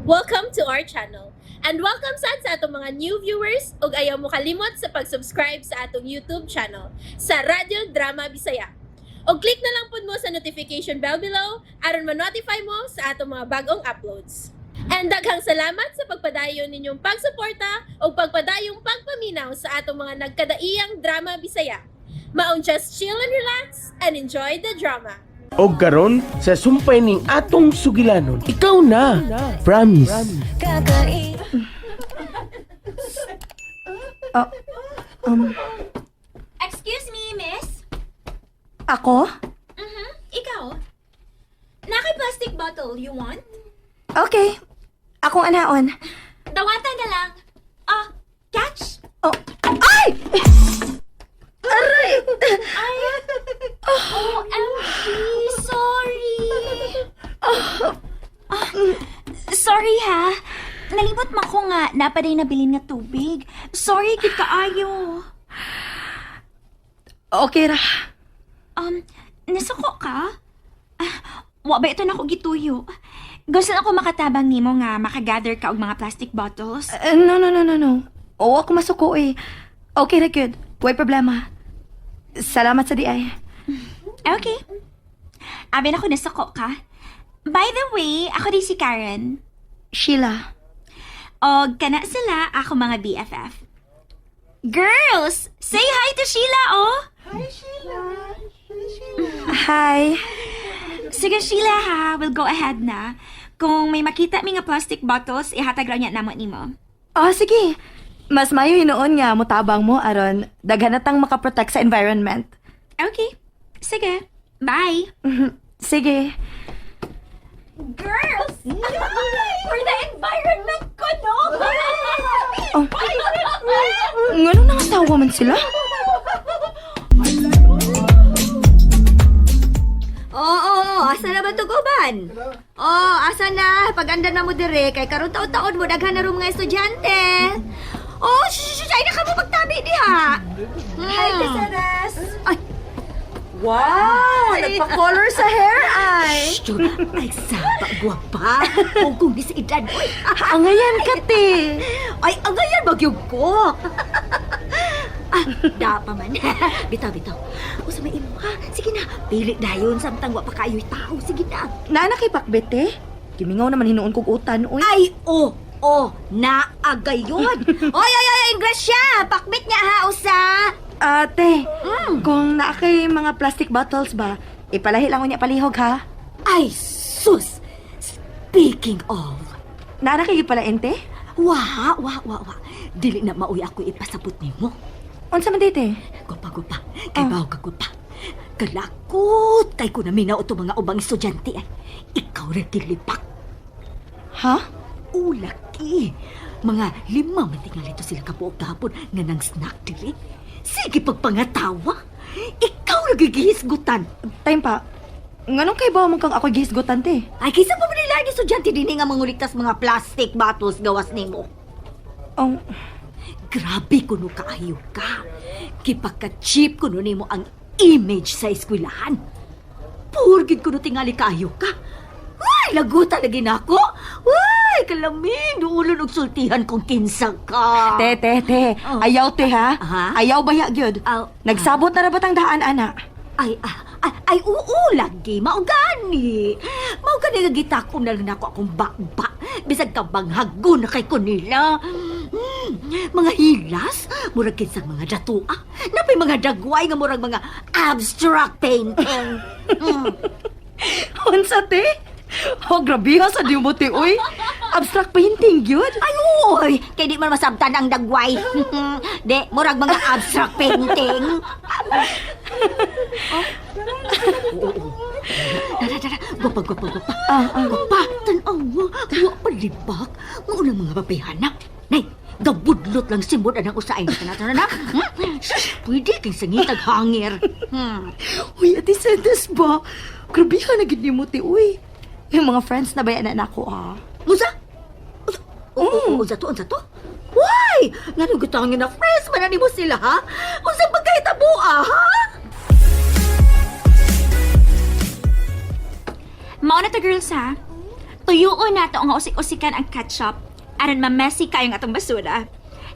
Welcome to our channel. And welcome sad sa atong mga new viewers ug ayaw mo kalimot sa pag-subscribe sa atong YouTube channel sa Radyo Drama Bisaya. Og click na lang pud mo sa notification bell below aron ma-notify mo sa atong mga bagong uploads. And daghang salamat sa pagpadayon ninyong pagsuporta ug pagpadayong pagpaminaw sa atong mga nagkadaiyang drama Bisaya. Maong just chill and relax and enjoy the drama. Og karon sa sumpay ning atong sugilanon, ikaw na. Promise. Excuse me, miss. Ako? Ikaw. Naka plastic bottle, you want? Okay. Akong anaon. Dawatan na lang. Ah, catch. Oh. Ay! Aray! Ay. OMG, sorry. Ah, sorry ha. Nalimot man ko nga napaday nabilin nga tubig. Sorry gid kaayo. Okay ra. Nasuko ka? Ah, wa ba ito na ako gituyo? Gusto na ako makatabang nimo nga makagather ka og mga plastic bottles. No, no, no, no, no. Oo, ako masuko eh. Okay ra, good. Way problema. Salamat sa di ay. Okay. Abi na ko nasuko ka. By the way, ako din si Karen. Sheila. Og kana sila ako mga BFF. Girls, say hi to Sheila, oh! Hi. Sige, Sheila, ha. We'll go ahead na. Kung may makita mi nga plastic bottles, ihatag raw niya namo nimo. Oh, sige. Mas mayo hinuon nga mutabang mo aron daghan na tang makaprotect sa environment. Okay. Sige. Bye. Sige. Girls! For the environment ko, no? Oh. Ngano nangatawa man sila? Oo, oo, asa na ba tuguban? Oo, asa na? Paganda na mo dire, kay karon taon-taon mo, daghan na ro mga estudyante. Oh, shh, shh, ay na ka mo magtabi diha. Hi, Casares. Ay, Wow! Nagpa-color sa hair ay. shh, ay, saba, guwapa. Kung ni sa edad, oy. Angayan ka, te. Ay, angayan magyug ko. Ah, da pa man. Bitaw, bitaw. Usa may imo ha. Sige na, pili dayon samtang wa pa kayo'y tao. Sige na. Naana kay pakbet, te. Gimingaw naman hinuon kog utan, uy. Ay, oh, oh, naagayon. Oy, oy, oy, Ingrasya, pakbit niya ha, usa. Ate, kung naa kay mga plastic bottles ba, ipalahi lang unya palihog ha. Ay, sus! Speaking of, Naa na kay gipalain, te? wa, wa, wa, wa. Dili na maoy ako ipasabot nimo. Unsa man di, te? Gupa, gupa. Kay baw ka, gupa. Kalakot kay ko na minaw ito mga ubang estudyante. Ay. Ikaw rin gilipak. Ha? Ulaki. Mga 5 man tingali to sila kabuok gahapon nga nang snack dili. Sige pagpangatawa. Ikaw nagigihisgutan. Time pa. Nganong kay baw man kang ako gihisgutan, te? Ay, kaysa pa man nila ang estudyante dinhi nga manguliktas mga plastic bottles gawas nimo. Oh, Grabe kuno kaayo ka. Kipaka-cheap kuno nimo ang image sa eskwelahan. Purgid kuno tingali kaayo ka. Uy, lagutan lagi nako. Uy, kalamin duulon og sultihan kung kinsa ka. Te, te, te. Oh. Ayaw, te, ha? Ha? Ayaw baya, gyud. Aw. Nagsabot na ra batang daan, ana? Ay, ah, ay, ay, oo, lagi. Mao gani. Mao gani nga gitakom na lang nako akong bakba. Bisag ka banghago na kay kunila. Mga hilas, murag kinsang mga datua. Napay mga dagway nga murag mga abstract painting. Unsa, te? Oh, grabe ha sa di mo, te, uy. Abstract painting, gyud. Ay, uy, kay di man masabtan ang dagway. Di, murag mga abstract painting. Oh. Oo, oo. Dara, dara. Gwapa, gwapa, gwapa. Ah, ah. Gwapa, tanawa. Wa palibak. Maunang mga babehana. Nay, gabudlot lang simod anang usain. Tana, tana, na. Sus, pwede kay sangitag hangir. Uy, Ate Sendes ba? Grabe ha, nagid ni mo, te, uy. Yung mga friends na bayan na nako, ha? Unsa? Unsa? Oo, unsa to, unsa to? Why? Ngano gitangin na friends man na nimo sila, ha? Unsa pagkahitabo, ah, ha? Mao na to, girls, ha? Tuyuon nato nga usik-usikan ang ketchup aron ma-messy kayo ang atong basura.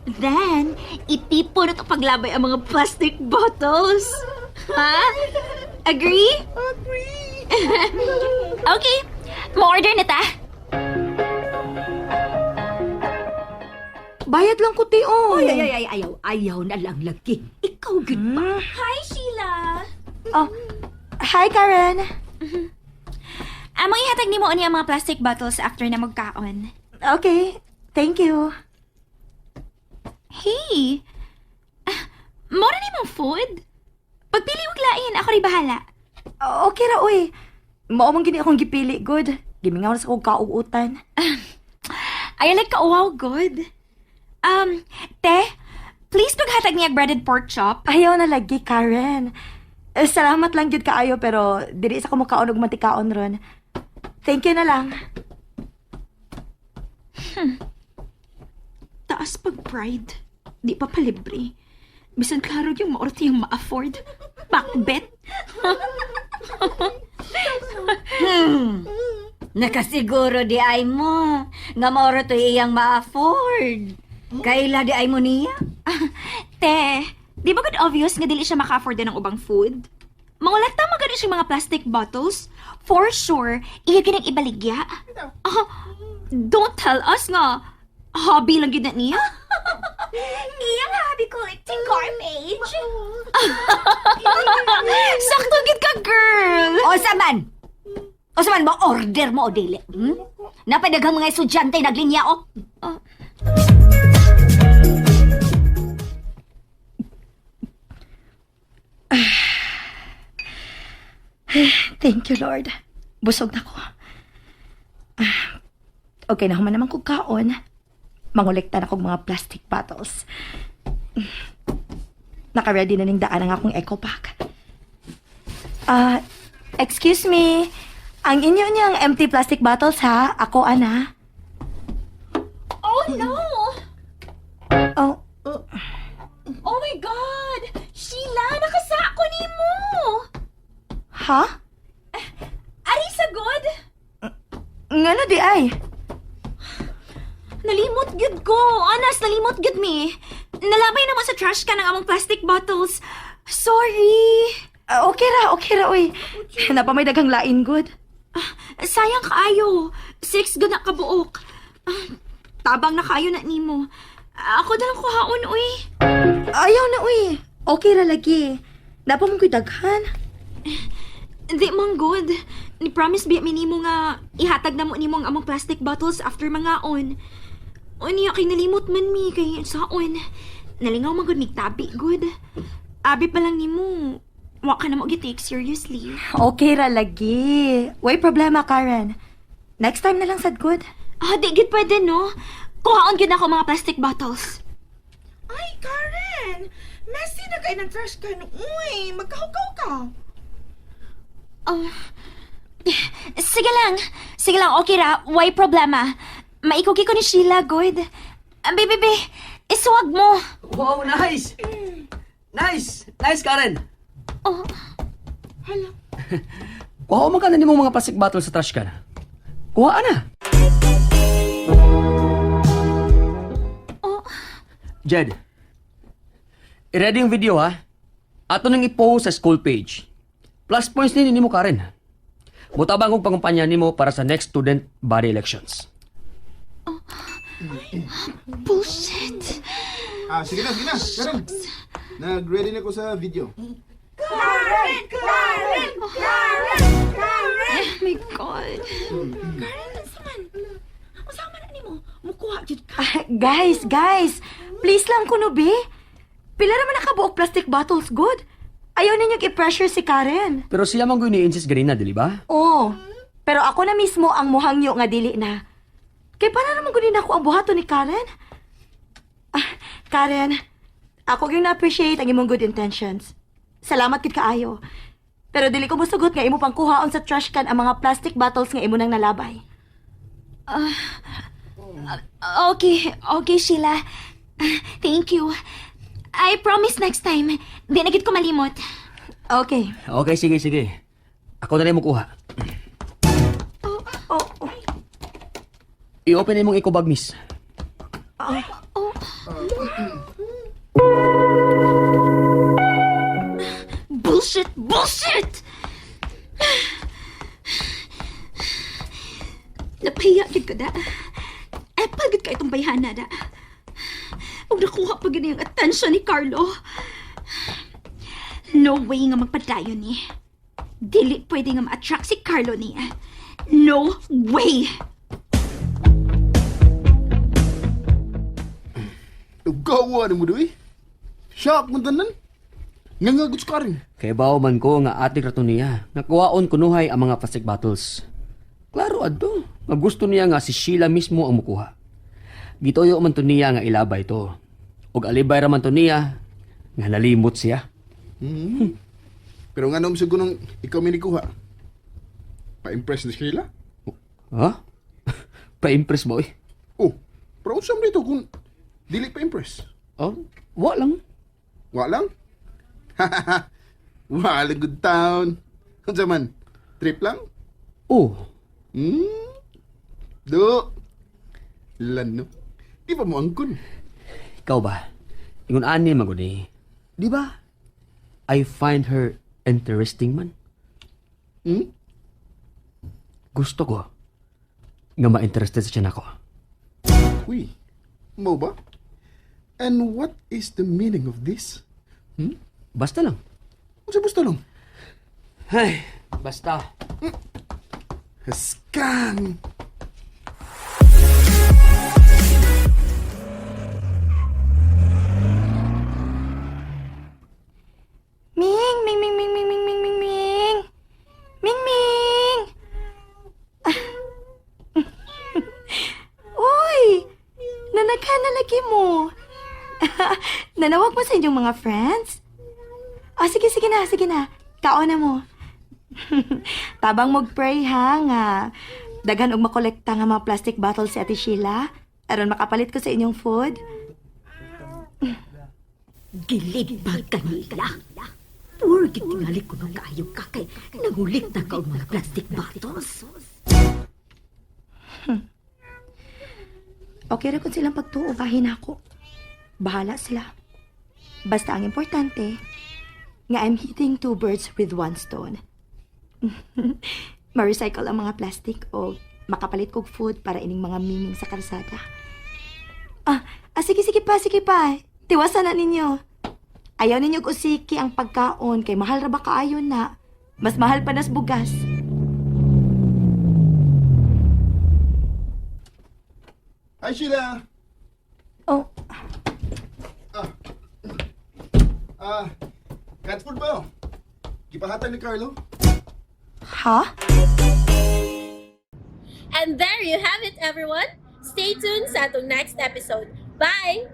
Then, itipon nato paglabay ang mga plastic bottles. Ha? Agree? Agree! Okay, mo-order na ta. Bayad lang ko, te, oy. Ay, ay, ay, ay, ayaw, ayaw na lang lagi. Ikaw gud ba? Hi, Sheila! Oh, hi, Karen. Among ihatag nimo ani ang mga plastic bottles after na magkaon. Okay, thank you. Hey! Ah, mao ra nimong food? Pagpili og lain, ako rin bahala. Okay ra, oy. Mao man gini akong gipili, good. Gimingaw na sa kong kauutan. Ay, like ka, wow, good. Te, please paghatag niya breaded pork chop. Ayaw na lagi, Karen. Eh, salamat lang jud kaayo pero dili sa kumukaon og matikaon ron. Thank you na lang. Taas pag pride. Di pa palibre. Bisan klaro yung maorti yung ma-afford. Pakbet. Nakasiguro di ay mo. Nga maoro to iyang ma-afford. Kaila di ay mo niya? Te, di ba good obvious nga dili siya maka-afford ng ubang food? Mangulekta mo gani siya mga plastic bottles. For sure, iya ginang ibaligya. Ah, don't tell us nga hobby lang yun na niya. Iyang hobby collecting garbage. Sakto gid ka, girl. O sa man? O sa man, ma-order mo o dili? Hmm? Napadaghang mga estudyante naglinya o. Thank you, Lord. Busog na ko. Ah, okay na human naman kog kaon. Mangolekta na kog mga plastic bottles. Naka-ready na ning daan ang akong eco pack. Ah, excuse me. Ang inyo niyang empty plastic bottles ha? Ako, ana. Oh no! Oh, Oh my God! Sheila, nakasako nimo! ha? Ari sa good? Ngano di ay? Nalimot gyud ko. Anas, nalimot gyud mi. Nalabay na mo sa trash can ang among plastic bottles. Sorry. Ah, okay ra, oy. Napamay daghang lain good. Sayang kaayo. 6 gud na kabuok. Ah, tabang na kaayo na nimo. Ako na lang kuhaon, uy. Ayaw na, uy. Okay ra lagi. Napa mo ko'y daghan. Di man good. Ni promise biya mi nimo nga ihatag na mo nimo ang among plastic bottles after mangaon. Unya kay nalimot man mi kay saon. Nalingaw man gud mig tabi good. Abi pa lang nimo. Wa ka na mo gi-take seriously. Okay ra lagi. Way problema, Karen. Next time na lang sad good. Ah, di gid pwede no. Kuhaon gid ako mga plastic bottles. Ay, Karen! Messy na kayo ng trash can. Uy, magkahukaw ka. Oh. Sige lang. Sige lang, okay ra. Why problema? Maikuki ko ni Sheila, good. Ah, baby, baby, isuwag mo. Wow, nice! Nice! Nice, Karen! Oh, Hala. Kuha man ka na nimong mga plastic bottle sa trash can. Kuha na! Oh. Jed, i-ready yung video ha. Ato nang i-post sa school page. Plus points ni nimo Karen. Mutabang kong pangumpanya nimo para sa next student body elections. Bullshit. Ah, sige na, sige na. Karen, nag-ready na ko sa video. Oh my God. Karen, unsa man? Unsa man na nimo? Mukuha jud ka. Ah, guys, guys, please lang kuno be. Pila naman nakabuok plastic bottles good. Ayaw ninyo i-pressure si Karen. Pero siya man ni-insist ganina, dili ba? Oo. Pero ako na mismo ang muhangyo nga dili na. Kay para naman kunin ako ang buhaton ni Karen. Ah, Karen, ako yung na-appreciate ang imong good intentions. Salamat kid kaayo. Pero dili ko musugot nga imo pang kuhaon sa trash can ang mga plastic bottles nga imo nang nalabay. Okay, okay, Sheila. Thank you. I promise next time, di na gid ko malimot. Okay. Okay, sige, sige. Ako na rin mo kuha. Oh, oh. I-open imong eco bag, miss. Bullshit! Bullshit! Napahiya gid ko da. Epal gid ka itong bayhana da. Ug nakuha pa gid ang attention ni Carlo. No way nga magpadayon ni. Dili pwede nga ma-attract si Carlo niya. No way! Gawa ni mo doy. Shock mo tanan. Nga nga gud si Karen. Kay bawo man ko nga atik rato niya. Nga kuwaon kunuhay ang mga plastic bottles. Klaro adto, nga gusto niya nga si Sheila mismo ang mukuha. Gituyo man to niya nga ilabay to. Ug alibay ra man to niya nga nalimot siya. Pero nga naman siguro ikaw may nikuha. Pa-impress ni Sheila? Ha? Pa-impress ba oy? Oh, pero unsa man dito kung dili pa-impress? Oh, wa lang. Wa lang? Wa lang good town. Unsa man? Trip lang? Oh, Do. Lano. Di pa mo angkon. ikaw ba? Ingon ani man gud ni. Di ba? I find her interesting man. Hmm? Gusto ko nga ma-interested sa siya nako. Uy, mo ba? And what is the meaning of this? Basta lang. Unsa basta lang? Ay, basta. Scam! Ming, ming, ming, ming, ming, ming, ming, ming, ming. Ming, ming. Uy, nanaghan na lagi mo. Nanawag mo sa inyong mga friends? Ah, sige, sige na, sige na. Kaon na mo. Tabang mag-pray ha nga. Daghan og makolekta nga mga plastic bottles si Ate Sheila. Aron makapalit ko sa inyong food. Gilibag kanila. Puro gid tingali ko nung kaayo ka kay nangulik na ka og mga plastic bottles. Okay ra kung silang pagtuo, bahin ako. Bahala sila. Basta ang importante, nga I'm hitting two birds with one stone. Ma-recycle ang mga plastic o makapalit kog food para ining mga miming sa kalsada. Ah, ah sige, sige pa, sige pa. Tiwasan na ninyo. Ayaw ninyo og usiki ang pagkaon kay mahal ra ba kaayo na. Mas mahal pa nas bugas. Hi, Sheila! Oh, Ah, cat food ba? Oh? Gipahatag ni Carlo? ha? And there you have it, everyone. Stay tuned sa atong next episode. Bye!